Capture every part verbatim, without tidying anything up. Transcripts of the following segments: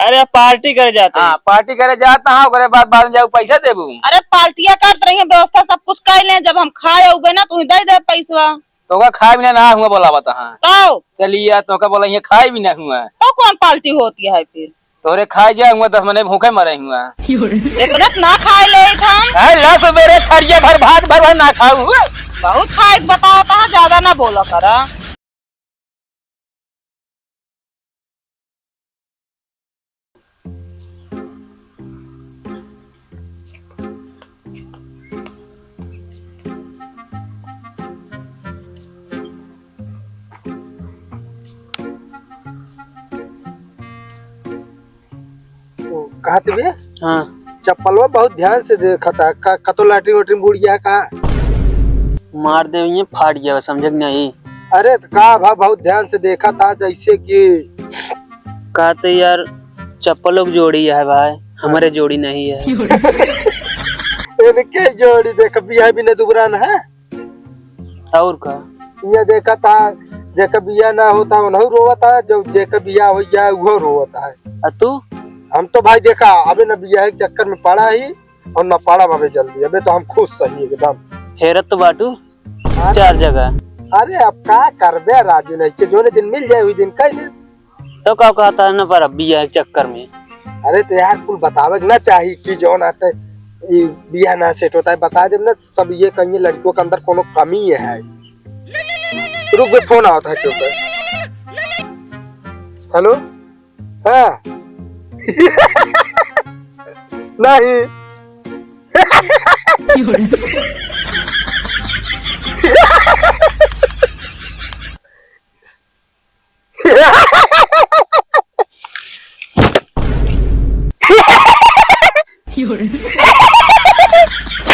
अरे, पार्टी करे जात हैं। हाँ, पार्टी करे जात हैं, ओकरे बाद, बाद में जाऊ पैसा देबू। अरे, पार्टिया करत रही, व्यवस्था सब कुछ कर लें, जब हम खाए उबे ना, तू दे दे पैसवा। तोका खाए बिना ना हुआ बोलावत हैं। तो? चलिए, तोका बोला, ये खाए भी ना हुआ। तो कौन पार्टी होती है फिर? तोरे खाए जाए हुआ, दस मने भूखे मरे हुआ। इतना ना खाए ले था। है, ला सुबेरे थरिया भर भात भर भर ना खाऊ हुआ। बहुत खाए के बतावत है, ज्यादा ना बोला करा। ओ, कहत बे? हाँ। चप्पलवा बहुत ध्यान से देखत है, का, कतो लैट्रिन वैट्रिन बुड़ गया का? मार दे, ये फाट गया, समझे कि नहीं? अरे, तो का भा, बहुत ध्यान से देखत है, जैसे कि का तो यार, चप्पलों की जोड़ी है भाई, हमारे जोड़ी नहीं है। इनके जोड़ी देख, बिया भी न दुबरान है। और का? ये देखा था, जेकर बिया ना होता, उन्हों रोवत है, जो जेकर बिया हो गया, वो रोवत है। आ तू? हम तो भाई देखा, अबे न बिया के चक्कर में पड़ा ही, और ना पड़ा अबे जल्दी, अबे तो हम खुश सही एकदम। हेरत तो बाटू अरे, चार जगह। अरे, अब का करबे राजू, नहीं के जोने दिन मिल जाए, वही दिन कह ले। तो का कहता है ना, पर अब बिया के चक्कर में। अरे, तो यार, कुल बतावे के ना चाही कि जौन आटे, ई बिया ना सेट होता है, बता देब ना, सब ये कहिए लड़कियों के अंदर कोनो कमी है। रुक बे, फोन आवत है क्यों पे। हेलो? हाँ। नहीं।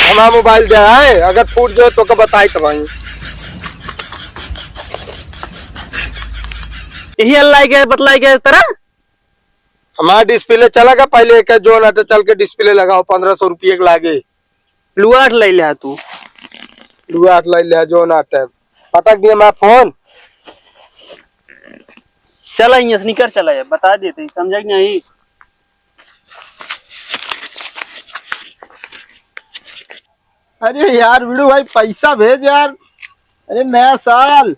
हमारा मोबाइल दे आए, अगर फूट जाए तो का बताई तब आई। यही अल्लाह के बतलाई के इस तरह। हमारा डिस्प्ले चला का पहले, एक जोन आटे चल के डिस्प्ले लगाओ, पन्द्रह सौ रुपये के लागे। लुआट ले ले तू। लुआट ले ले जोन आटे। पटक दिया मैं फोन। चला, यहाँ से निकर चला, ये बता देते हैं, समझा कि नहीं? अरे यार, बिड़ू भाई, पैसा भेज यार। अरे, नया साल।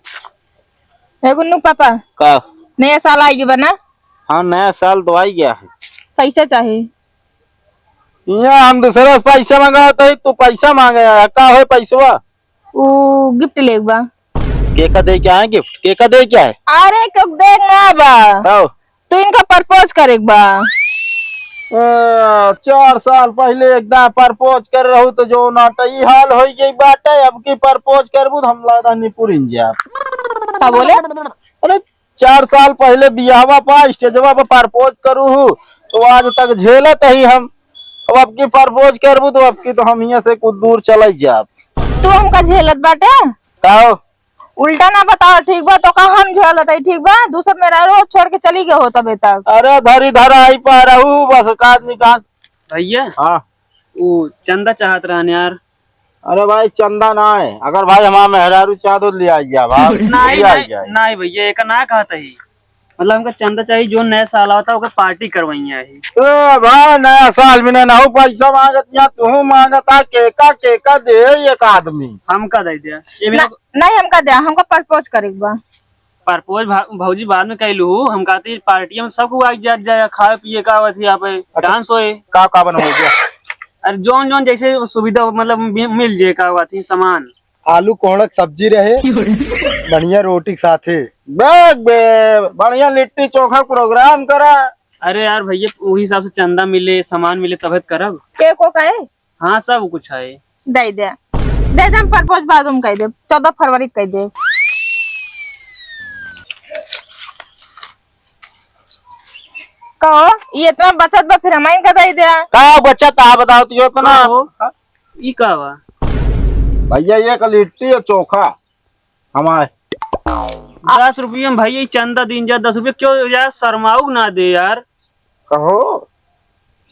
ए गुन्नू पापा। का? नया साल आई गया ना? हाँ, नया साल तो आई गया है। पैसा चाही। यहाँ हम दूसरा से पैसा मंगावत है, तू पैसा मांगे है, का होय पैसवा? ऊ गिफ्ट लेक बा। केका दे क्या है गिफ्ट? केका दे क्या है? अरे, केक दे ना बा। हाँ। तू इनका प्रपोज करेक बा। ए, चार साल पहले एक दाँय प्रपोज कर रहू तो जो नाटई हाल होई गई बाटे, अब की प्रपोज करबू तो हम लादा निपुरिन जाब। का बोले? अरे, चार साल पहले बियाहवा पा स्टेजवा पर प्रपोज करू हूँ, तो आज तक झेलत ही हम। अब अब की प्रपोज करबू तो अब की तो हम हियाँ से कुछ दूर चले जाब। तू हमका झेलत बाटे? का हो? उल्टा ना बताओ, ठीक बा? तो का हम झेलत है, ठीक बा? दूसर मेहरारू छोड़ के चली गए हो तबे तक। अरे धरी धरा आई पा रहू, बस काज निकास। भैया, हाँ। वो चंदा चाहत रहन यार। अरे भाई, चंदा ना है, अगर भाई हमारा मेहरारू चाह दो, ले आई जा भाई, नहीं, ले आई नहीं, जाए। नहीं भैया, एक ना कहत ही, मतलब हमका चंदा चाहिए, जो नया साल आवता ओकर पार्टी करवाई है। ए भाई, नया साल में ना हो पैसा मांगत, या तू मांगता, केका केका दे एक आदमी। हमका दे दिया। ये भी ना, ना नहीं, हमका दे, हमका प्रपोज करे के बा। प्रपोज भा-, भौजी बाद में कइलू, हम कहते पार्टी में सब कोई आ जात जाए, खाए पिए का आवत यहाँ पे, अच्छा। डांस होए। का का बनवाओगे? अरे जौन जौन जैसे सुविधा हो, मतलब मि-, मिल जाए का आवत ही सामान। आलू कोहड़ा के सब्जी रहे, बढ़िया रोटी के साथे। बे, बे, बढ़िया लिट्टी चोखा प्रोग्राम करा। अरे यार भैया, वही हिसाब से चंदा मिले, सामान मिले, तबे त करब। केको का है? हाँ, सब कुछ है। दे दे, दे दे, हम प्रपोज बाद में कह दे, चौदह फरवरी कह दे। कहो, ये इतना बचत बा, फिर हमारे का दे दे। का बचत आ बताओ तो, ये इतना? का हो? ई का बा? भैया, ये एक लिट्टी है, चोखा। हमारे। दस रुपये में भैया, ई चंदा दीन जा, दस रुपये क्यों यार, शर्माऊ ना दे यार। कहो,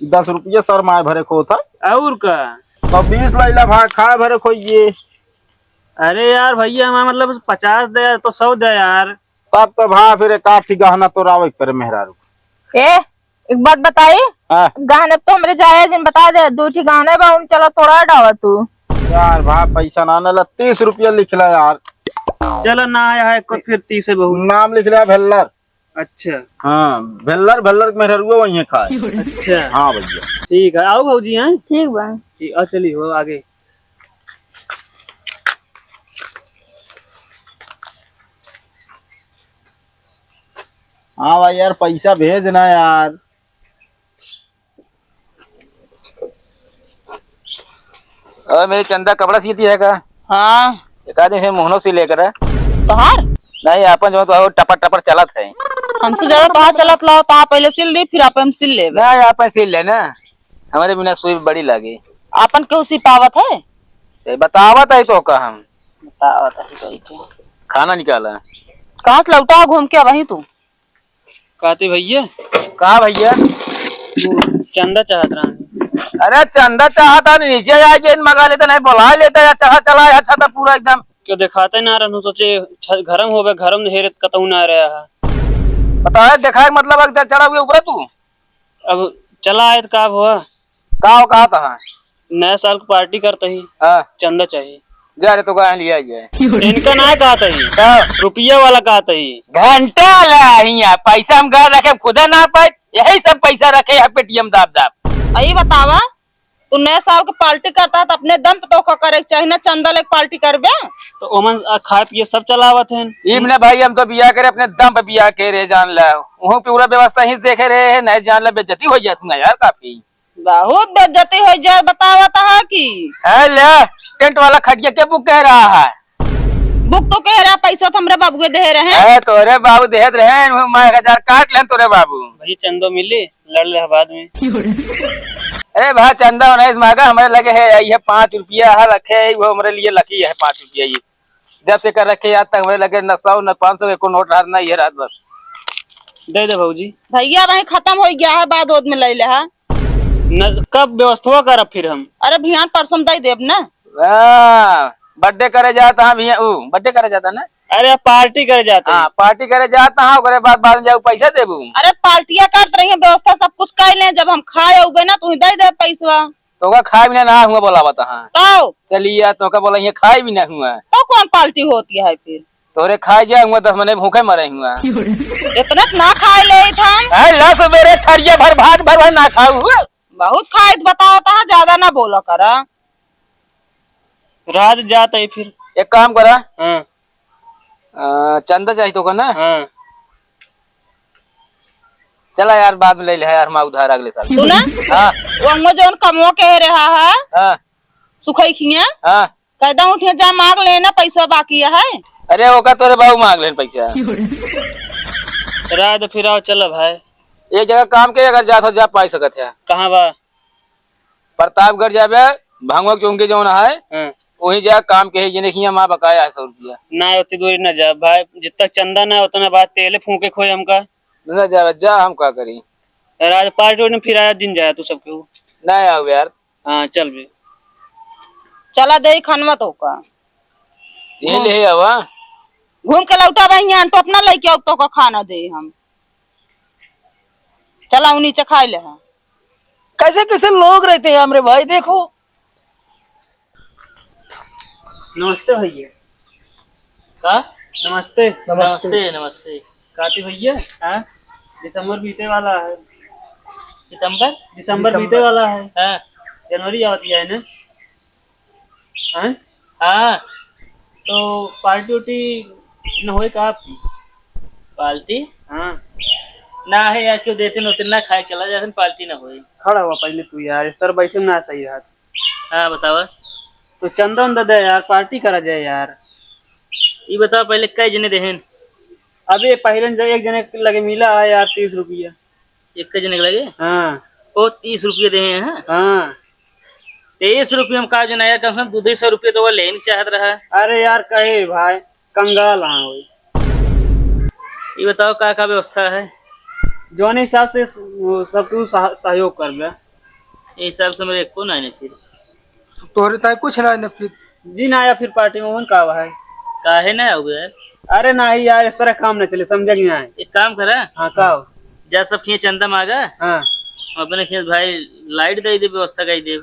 दस रुपये शर्माए भरे को होता है। और का? तो बीस लैला भाई, खाए भरे को ये। अरे यार भैया, हमारे मतलब पचास दे यार, तो सौ दे यार। तब तो भा फिर एक आठ ही गहना तो रावे पर मेहरारू। ए, एक बात बताई, हाँ। गहने तो हमरे जाए जिन बता दे, दो ठी गहने बा, उन चला तोड़ा डावा तू। यार भा, पैसा ना, ना ला, तीस रुपया लिख ला यार। चला ना आया है, को फिर तीस है बहुत। नाम लिख लिया भेल्लर। अच्छा। हाँ, भेल्लर, भेल्लर के मेहररुआ वहीं खाए। अच्छा। हाँ भैया। ठीक है, आओ भौजी, हैं? ठीक बा। ठीक, आ चली हो आगे। हाँ भाई यार, पैसा भेज ना यार। और मेरे चंदा कपड़ा सीती है का? हाँ। एक आध दिन से मोहनो सी लेकर है। तोहार? नहीं, आपन जो तो टपर टपर चलत है। हमसे ज्यादा तोहार चलत लाओ, तो आप पहले सिल दी, फिर आप हम सिल लेबे। नहीं, आप सिल ले ना, हमारे बिना सुई बड़ी लागे। आपन केहू सिपावत है? सही बतावत है तो का हम। बतावत है तो का। खाना निकाला। कहाँ से लौटा घूम के वहीं तू? काती भैया। का भैया? वो चंदा चाहत रहन। अरे चंदा चाहत है, नीचे आ जाइन, मगा लेते, नहीं बुला लेते, या चला, चला, अच्छा था पूरा एकदम। क्यों दिखाते ना रहनु, सोचे छ-, घरम होबे, घरम हेरे कतऊ ना रहा है। पता है, देखा है, मतलब, अब चढ़ा हुए ऊपर तू। अब चला आए तो का हुआ? का हो, कहा था? नया साल की पार्टी करते ही हाँ। चंदा चाहिए। जा रे, तो कहाँ लिया जाए? इनका ना कहते ही। हाँ। रुपया वाला कहते ही। घंटा ला हिया, पैसा हम घर रखे, खुदे ना पाए, यही सब पैसा रखे है पेटीएम दाब दाब। अई बतावा, तू नया साल की पार्टी करता है तो अपने दम पे तोका करे के चाही ना, चंदा लेके पार्टी करबे? तो ओमन, आ, खाए पिए सब चलावत हैं। ई मने भाई, हम तो बियाह करे, अपने दम पे बियाह करे, जान ला। वहू पूरा व्यवस्था ही देखे रहे हैं, नहीं जान ला, बेइज्जती हो जात हुआ यार काफी। बहुत बेइज्जती हो जाए, बतावत है कि। है ले, टेंट वाला खटिया के बुक कह रहा है? बुक तो कह रहा, पैसा तो हमरे बाबू के दे रहे हैं। है, तोरे बाबू देहत रहे, वो मैं एक हजार काट लेन तोरे बाबू। भाई चंदो मिली, लड़ ले बाद में। अरे भाई चंदा नहीं मांगा, हमारे लगे है, ये पाँच रुपया है, रखे है, वो हमारे लिए लकी है पाँच रुपया ये। जब से कर रखे आज तक हमारे लगे न सौ न पाँच सौ के को नोट रहा, ना ये रात भर। दे दे भौजी। भैया वहीं खत्म हो गया है, बाद ओद में ले ले है। न, कब व्यवस्था करब फिर हम? अरे बिहान परसों दे देब ना। हाँ, बर्थडे करे जाता है भैया, ऊ बर्थडे करे जाता ना? अरे पार्टी करे जाता है। हाँ, पार्टी करे जाता है, ओकरे बाद, बाद में जाऊ पैसा देबू। अरे पार्टिया करत रही है, व्यवस्था सब कुछ कर ले, जब हम खाए उबे ना तो दे दे पैसवा। तोका खाए बिना ना हुआ बोलावत है। तो? चलिए, तोका बोला ये खाए बिना हुआ। तो कौन पार्टी होती है फिर? तोरे खाए जाए हुआ, दस मने भूखे मरे हुआ। इतना तो ना खाए ले था। अरे ला सुबेरे थरिया भर भात भर भर ना खाऊ हुआ। बहुत खाए तो बतावत है, ज्यादा ना बोला करा। रात जात है फिर। एक काम करा। हाँ। अ, चंदा चाहिए तोका ना? हाँ। चला यार, बाद में ले ले यार, हम उधार अगले साल। सुना? हाँ। वो हम जौन कमवा कह रहा है, हाँ। सुखई खिया? हाँ। कैदा उठिया जा मांग लेना, पैसा बाकी है। अरे ओका तोरे बाबू मांग लेन पैसा। रात फिर आओ, चला भाई। एक जगह काम के अगर जात हो, जा पाई सकत है। कहाँ बा? प्रतापगढ़ जाबे, भंगवा चौकी जौन है, हाँ। वहीं जा काम के है, ये देखिए, माँ बकाया है सौ रुपया। ना, उतनी दूरी ना जा भाई, जितना चंदा ना, उतना बात तेले फूके खोए हमका। ना जाबे, जा, हम का करी? यार, आज पार्टी वार्टी में फिर आया दिन जाया तू सबके वो। ना आओ यार। हाँ, चल बे। चला दे खानवा तो का। ये हाँ। ले आवा। घूम के लौटा बा, यहाँ टोपना लेके आओ तो का खाना दे हम। चला, उ नीचे खाए ले, हाँ। कैसे कैसे लोग रहते हैं हमरे भाई, देखो। नमस्ते भैया। का? नमस्ते। नमस्ते। नमस्ते, नमस्ते। काती भैया? हाँ? दिसंबर बीते वाला है। सितंबर? दिसंबर दिसंबर। बीते वाला है। हाँ। जनवरी आवत है ना? हैं? हाँ। तो पार्टी उर्टी न होए का आपकी? पार्टी? हाँ। ना है यार, क्यों देते न उतने ना खाए चला जाते, पार्टी ना होए। खड़ा हुआ पहले तू यार, सर बैठे ना सही रहत। हाँ, बतावा। तो चंदा उंदा दे यार, पार्टी करा जाए यार। ये बताओ पहले कै जने देहेन? अबे पहले जो एक जने के लगे मिला है यार तीस रुपया। एक जने के लगे? हाँ। ओ, तीस रुपये दे हैं, हाँ? हाँ। तीस रुपये में का जो ना यार, कम से कम दो ढाई सौ रुपये तो वो लेने चाहत रहा। अरे यार, कहे भाई, कंगाल हाँ होई। ये बताओ, का, का व्यवस्था है? जौन हिसाब से स-, वो सब तू सह-, सहयोग कर बे। ये हिसाब से मेरे एको ना है फिर। तोहरे ताई कुछ ना है फिर। जी ना आया फिर पार्टी में, उन का है? काहे ना हो गया? अरे नहीं यार, इस तरह काम ना चले, समझे कि नहीं? एक काम करा। हाँ, का हो? जा सब खेत चंदा मांगा। हाँ। अपने खेत भाई लाइट दे दे, व्यवस्था कर दे,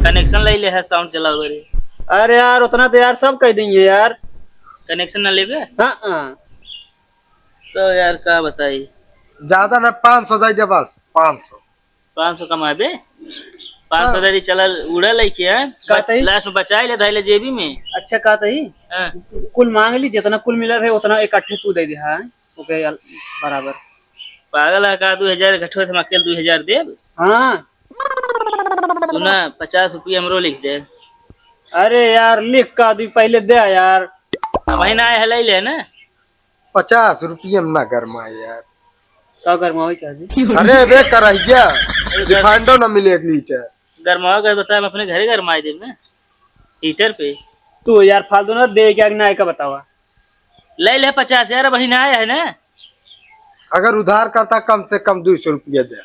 कनेक्शन ले ले है, साउंड चलावे रे। अरे यार, उतना तो यार सब कह देंगे यार। कनेक्शन ना लेबे? हाँ, हाँ। तो यार का बताई, ज्यादा ना, पाँच सौ दे दे बस, पाँच सौ। पाँच सौ कमाबे? पाँच सौ हाँ। दे दी, चला उड़ा लेके, हैं? का बच-, तई? लास्ट में बचाए ले, धइले जेबी में। अच्छा, का तई? हाँ। कुल मांग ली, जितना कुल मिला रहे उतना इकट्ठे तू दे दे, हाँ, ओके, यार, बराबर। पागल है का? दो हजार घटवे, हम अकेले दो हजार देब? हाँ। तू ना पचास रुपया हमरो लिख दे। अरे यार, लिख का दी, पहले दे यार। अब वही ना आए है, ले ले ना। पचास रुपये में ना गरमाए यार। का गरमावे क्या जी? अरे बे, करहिया, अरे गर- रिफाइंडो ना मिले एक लीटर। गरमावे का बताए, हम अपने घरे गरमाए देब ना, हीटर पे। तू यार फालतू ना दे, क्या ना आए का बतावा। ले ले पचास हजार, वही ना आया है ना। अगर उधार करता, कम से कम दो सौ रुपया दे।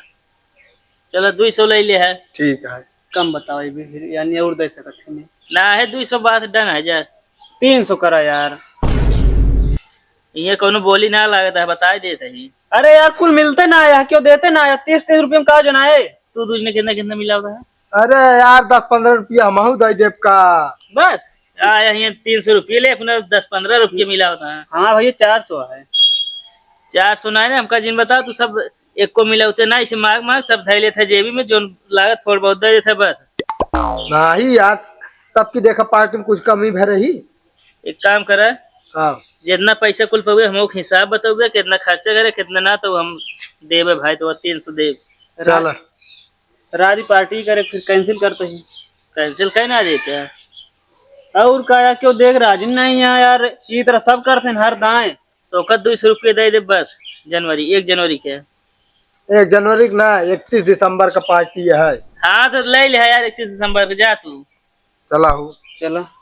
चलो, दो सौ ले ले है। ठीक है। कम बताओ, ये भी फिर, यानी और दे सकत है नहीं। ना है, दो सौ बात डन है जा। तीन सौ करा यार। ये कोनो बोली ना लागत है, बताई देत ही। अरे यार, कुल मिलते ना आया, क्यों देते ना आया? तीस, तीस रुपये में का जो ना है? तू दूज ने कितना, कितना मिला होता है? अरे यार, दस पन्द्रह रुपया हमहू दे देब का? बस, आया ये तीन सौ रुपये ले, अपना दस पन्द्रह रुपये मिला होता है। हाँ भैया, चार सौ है। चार सौ ना है ना, हमका जिन बता, तू सब एको मिलौते ना, इसे मांग मांग सब धइ लेत है जेबी में, जोन लागत थोड़ बहुत दे देत है बस। नहीं यार, तब की देखा पार्टी में कुछ कमी भे रही। एक काम करा, हाँ। जितना पैसा कुल पवे, हम ओके हिसाब बतौबे, कितना खर्चा करे, कितना ना, तो हम देबे भाई, तो तीन सौ देब। चल। रा-, राजी पार्टी करे, फिर कैंसिल करते ही। कैंसिल कहीं ना देते हैं। और का यार, क्यों देख राजी नहीं है यार, ये तरह सब करते हैं हर दाएं। तो ओकर दो सौ रुपये दे दे बस, जनवरी, एक जनवरी के। एक जनवरी के ना, इकतीस दिसंबर का पार्टी है। हाँ, तो ले ले यार, इकतीस दिसंबर के, जा तू। चला हो। चला।